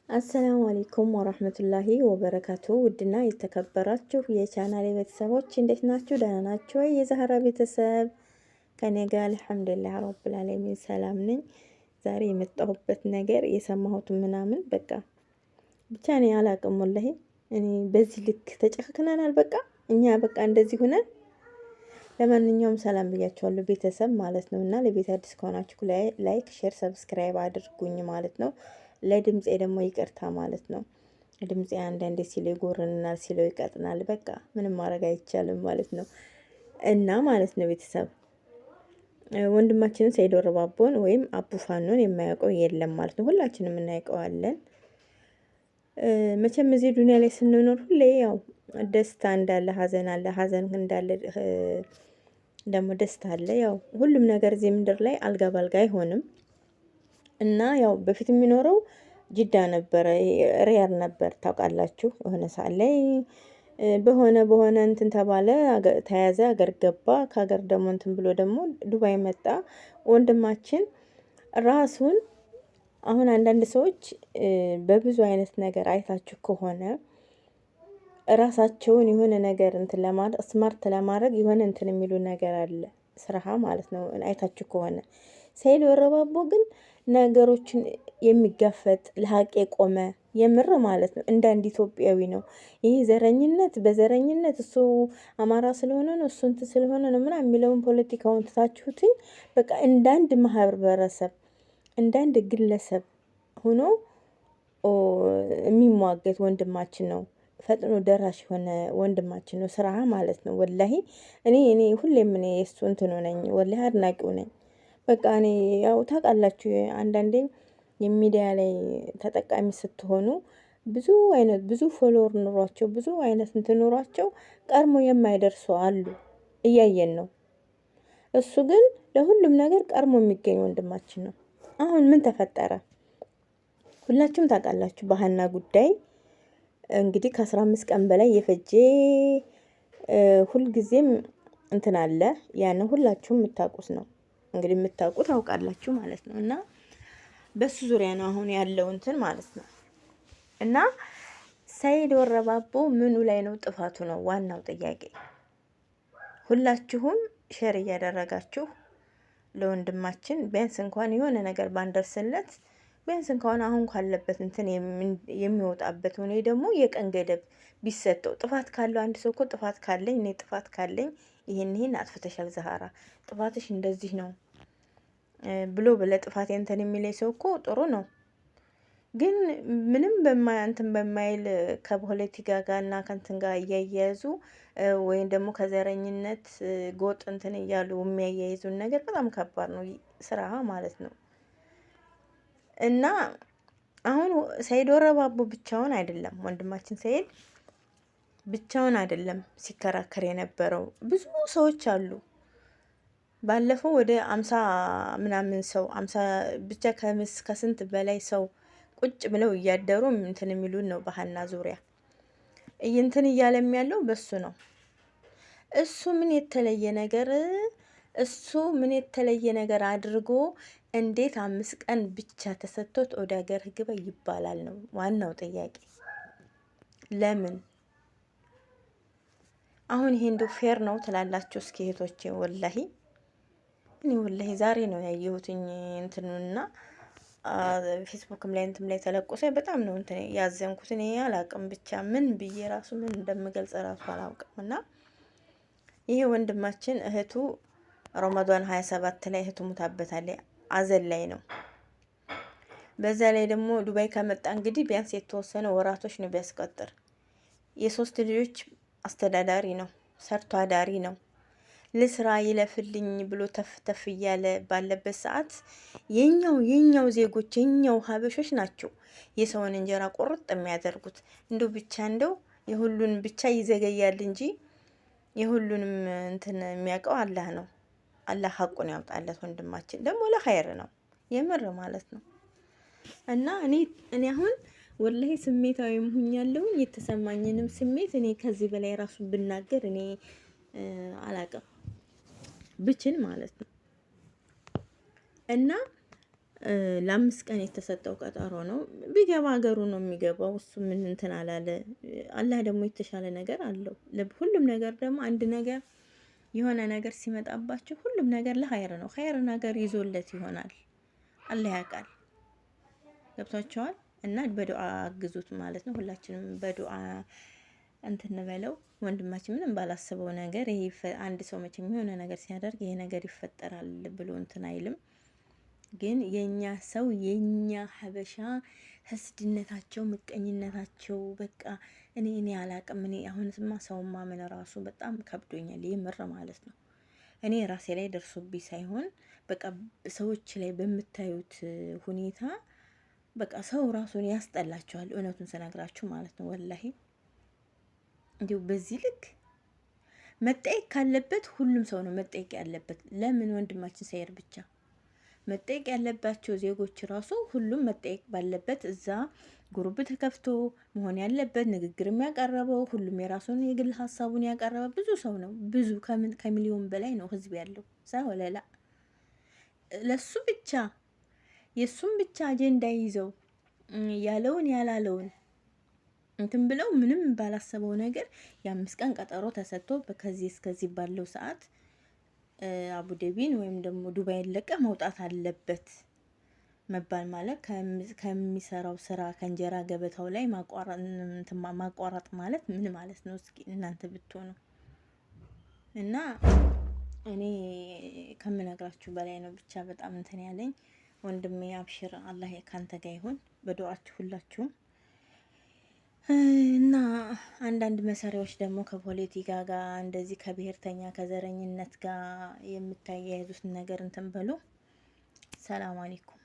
السلام عليكم ورحمة الله وبركاته። ውድና የተከበራችሁ የቻናሌ ቤተሰቦች እንዴት ናችሁ? ደህና ናችሁ ወይ? የዛህራ ቤተሰብ ከኔ ጋር الحمد لله رب العالمين ሰላም ነኝ። ዛሬ የመጣሁበት ነገር የሰማሁት ምናምን በቃ ብቻ እኔ አላቅም። والله እኔ በዚህ ልክ ተጨክክነናል። በቃ እኛ በቃ እንደዚህ ሁነን። ለማንኛውም ሰላም ብያችኋለሁ ቤተሰብ ማለት ነው። እና ለቤት አዲስ ከሆናችሁ like፣ share፣ subscribe አድርጉኝ ማለት ነው። ለድምፄ ደግሞ ይቅርታ ማለት ነው። ድምፄ አንዳንዴ ሲለው ይጎርንናል፣ ሲለው ይቀጥናል። በቃ ምንም ማድረግ አይቻልም ማለት ነው። እና ማለት ነው ቤተሰብ ወንድማችንን ሰይድ ወረባቦን ወይም አቡፋኖን የማያውቀው የለም ማለት ነው። ሁላችንም እናውቀዋለን። መቼም እዚህ ዱንያ ላይ ስንኖር ሁሌ ያው ደስታ እንዳለ ሀዘን አለ፣ ሀዘን እንዳለ ደግሞ ደስታ አለ። ያው ሁሉም ነገር እዚህ ምድር ላይ አልጋ ባልጋ አይሆንም። እና ያው በፊት የሚኖረው ጅዳ ነበረ፣ ሪያድ ነበር ታውቃላችሁ። የሆነ ሰዓት ላይ በሆነ በሆነ እንትን ተባለ፣ ተያዘ፣ አገር ገባ። ከሀገር ደግሞ እንትን ብሎ ደግሞ ዱባይ መጣ። ወንድማችን ራሱን አሁን አንዳንድ ሰዎች በብዙ አይነት ነገር አይታችሁ ከሆነ ራሳቸውን የሆነ ነገር እንትን ለማድረግ smart ለማድረግ የሆነ እንትን የሚሉ ነገር አለ፣ ስራሃ ማለት ነው። አይታችሁ ከሆነ ሰይድ ወረባቦ ግን ነገሮችን የሚጋፈጥ ለሀቅ የቆመ የምር ማለት ነው። እንደ አንድ ኢትዮጵያዊ ነው። ይህ ዘረኝነት በዘረኝነት እሱ አማራ ስለሆነ ነው እሱ እንትን ስለሆነ ነው ምናምን የሚለውን ፖለቲካውን ትታችሁትኝ በቃ እንደ አንድ ማህበረሰብ እንደ አንድ ግለሰብ ሆኖ የሚሟገት ወንድማችን ነው። ፈጥኖ ደራሽ የሆነ ወንድማችን ነው። ስራ ማለት ነው። والله እኔ ሁሌም እኔ የእሱ እንትኑ ነኝ፣ والله አድናቂው ነኝ። በቃ እኔ ያው ታውቃላችሁ አንዳንዴ የሚዲያ ላይ ተጠቃሚ ስትሆኑ ብዙ አይነት ብዙ follower ኑሯቸው ብዙ አይነት እንትን ኑሯቸው ቀድሞ የማይደርሱ አሉ፣ እያየን ነው። እሱ ግን ለሁሉም ነገር ቀድሞ የሚገኝ ወንድማችን ነው። አሁን ምን ተፈጠረ? ሁላችሁም ታውቃላችሁ። በሀና ጉዳይ እንግዲህ ከ15 ቀን በላይ የፈጀ ሁልጊዜም እንትን አለ። ያን ሁላችሁም የምታውቁት ነው። እንግዲህ የምታውቁ ታውቃላችሁ ማለት ነው። እና በሱ ዙሪያ ነው አሁን ያለው እንትን ማለት ነው። እና ሰይድ ወረባቦ ምኑ ላይ ነው ጥፋቱ ነው ዋናው ጥያቄ። ሁላችሁም share እያደረጋችሁ ለወንድማችን ቢያንስ እንኳን የሆነ ነገር ባንደርስለት ቢያንስ እንኳን አሁን ካለበት እንትን የሚወጣበት ሆነ ደግሞ የቀን ገደብ ቢሰጠው። ጥፋት ካለው አንድ ሰው እኮ ጥፋት ካለኝ እኔ ጥፋት ካለኝ ይሄን ይሄን አጥፍተሻል ዛህራ ጥፋትሽ እንደዚህ ነው ብሎ ብለ ጥፋት እንትን የሚለኝ ሰው እኮ ጥሩ ነው። ግን ምንም እንትን በማይል ከፖለቲካ ጋር እና ከእንትን ጋር እያያያዙ ወይም ደግሞ ከዘረኝነት ጎጥ እንትን እያሉ የሚያያይዙን ነገር በጣም ከባድ ነው፣ ስራ ማለት ነው። እና አሁን ሰይድ ወረባቦ ብቻውን አይደለም፣ ወንድማችን ሰይድ ብቻውን አይደለም ሲከራከር የነበረው ብዙ ሰዎች አሉ። ባለፈው ወደ 50 ምናምን ሰው 50 ብቻ ከስንት በላይ ሰው ቁጭ ብለው እያደሩ እንትን የሚሉን ነው። በሀና ዙሪያ እንትን እያለም ያለው በሱ ነው። እሱ ምን የተለየ ነገር እሱ ምን የተለየ ነገር አድርጎ እንዴት 5 ቀን ብቻ ተሰጥቶት ወደ ሀገር ግባ ይባላል ነው ዋናው ጥያቄ። ለምን አሁን ይሄ እንደው fair ነው ትላላችሁ? እስኪ እህቶቼ፣ والله እኔ والله ዛሬ ነው ያየሁትኝ እንትኑና ፌስቡክም ላይ እንትም ላይ ተለቆ ሳይ በጣም ነው እንትን ያዘንኩት። እኔ አላቅም ብቻ ምን ብዬ ራሱ ምን እንደምገልጽ ራሱ አላውቅም። እና ይሄ ወንድማችን እህቱ ረመዷን 27 ላይ እህቱ ሙታበታለች። አዘን ላይ ነው። በዛ ላይ ደግሞ ዱባይ ከመጣ እንግዲህ ቢያንስ የተወሰነ ወራቶች ነው ቢያስቆጥር። የሶስት ልጆች አስተዳዳሪ ነው፣ ሰርቶ አዳሪ ነው። ልስራ ይለፍልኝ ብሎ ተፍ ተፍ እያለ ባለበት ሰዓት የኛው ዜጎች የኛው ሀበሾች ናቸው የሰውን እንጀራ ቆርጥ የሚያደርጉት። እንደው ብቻ እንደው የሁሉን ብቻ ይዘገያል እንጂ የሁሉንም እንትን የሚያውቀው አላህ ነው። አላህ ሀቁን ያውጣለት። ወንድማችን ደግሞ ለኸይር ነው የምር ማለት ነው። እና እኔ አሁን ወላሂ ስሜታዊ ሆኛለሁኝ። የተሰማኝንም ስሜት እኔ ከዚህ በላይ ራሱ ብናገር እኔ አላቅም ብችል ማለት ነው። እና ለ5 ቀን የተሰጠው ቀጠሮ ነው። ቢገባ ሀገሩ ነው የሚገባው። እሱ ምን እንትን አላለ። አላህ ደግሞ የተሻለ ነገር አለው። ሁሉም ነገር ደግሞ አንድ ነገር የሆነ ነገር ሲመጣባቸው ሁሉም ነገር ለኸይር ነው። ኸይር ነገር ይዞለት ይሆናል። አላህ ያውቃል። ገብቷቸዋል። እና በዱዓ አግዙት ማለት ነው። ሁላችንም በዱዓ እንትን በለው ወንድማችን። ምንም ባላሰበው ነገር ይሄ አንድ ሰው መቼም የሆነ ነገር ሲያደርግ ይሄ ነገር ይፈጠራል ብሎ እንትን አይልም። ግን የኛ ሰው፣ የኛ ሀበሻ ህስድነታቸው፣ ምቀኝነታቸው በቃ እኔ አላቅም። እኔ አሁንስማ ሰው ማመን ራሱ በጣም ከብዶኛል፣ የምር ማለት ነው። እኔ ራሴ ላይ ደርሶብኝ ሳይሆን በቃ ሰዎች ላይ በምታዩት ሁኔታ በቃ ሰው ራሱን ያስጠላቸዋል። እውነቱን ስነግራችሁ ማለት ነው። ወላሂ እንዲሁ በዚህ ልክ መጠየቅ ካለበት ሁሉም ሰው ነው መጠየቅ ያለበት። ለምን ወንድማችን ሰይር ብቻ? መጠየቅ ያለባቸው ዜጎች ራሱ ሁሉም መጠየቅ ባለበት እዛ group ተከፍቶ መሆን ያለበት፣ ንግግር የሚያቀረበው ሁሉም የራሱን የግል ሀሳቡን ያቀረበ ብዙ ሰው ነው። ብዙ ከሚሊዮን በላይ ነው ህዝብ ያለው ሰው። ለላ ለሱ ብቻ የእሱም ብቻ አጀንዳ ይዘው ያለውን ያላለውን እንትን ብለው ምንም ባላሰበው ነገር የ5 ቀን ቀጠሮ ተሰጥቶ ከዚህ እስከዚህ ባለው ሰዓት አቡዳቢን ወይም ደግሞ ዱባይን ለቀህ መውጣት አለበት መባል ማለት ከሚሰራው ስራ ከእንጀራ ገበታው ላይ ማቋረጥ ማለት ምን ማለት ነው? እስኪ እናንተ ብትሆኑ። እና እኔ ከምነግራችሁ በላይ ነው። ብቻ በጣም እንትን ያለኝ፣ ወንድሜ አብሽር፣ አላህ ካንተ ጋር ይሁን። በዱዓችሁ ሁላችሁም። እና አንዳንድ መሰሪያዎች ደግሞ ከፖለቲካ ጋር እንደዚህ ከብሔርተኛ ከዘረኝነት ጋር የምታያይዙት ነገር እንትን በሉ። ሰላም አለይኩም።